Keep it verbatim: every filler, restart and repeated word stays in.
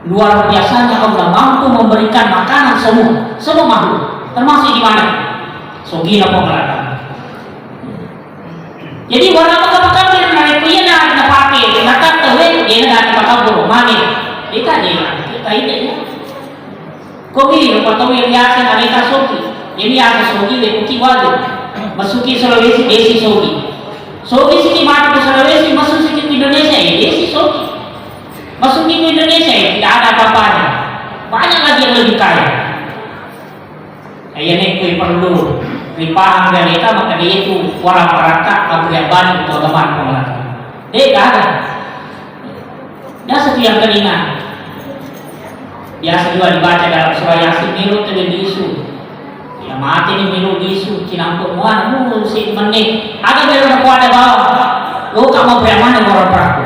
Luar biasanya Allah mampu memberikan makanan semua, semua makhluk, termasuk di mana? Sogina Puang Allah Ta'ala. Jadi, wala maka pakabur narekko iya na napake, nakatta we, de na dati pakabur, mane. Deka, de na, kita ide ya. Komi, rupa tau yang biasa na reka sogi. Jadi, biasa sogi, we kuki wajib. Masuki Sulawesi, desi sogi. Sogi siki mati ke Sulawesi, masuk siki ke Indonesia, ya desi sogi. Masuk ke Indonesia, ya tidak ada apa-apanya. Banyak lagi yang lebih kaya. Iya, nekkoi perlu ripahang ri aleta, maka de tu waramparakka abbere-abbere tu agama Puang Allah Ta'ala. De gaga. Biasa tu yang telinga. Biasa juga dibaca dalam surah Yasin, melo tu bisu. Ya mati ni melo bisu, cinampe muana, mulu si menne. Ada melo na kuada bawa. Lo kamu beriaman waramparakka.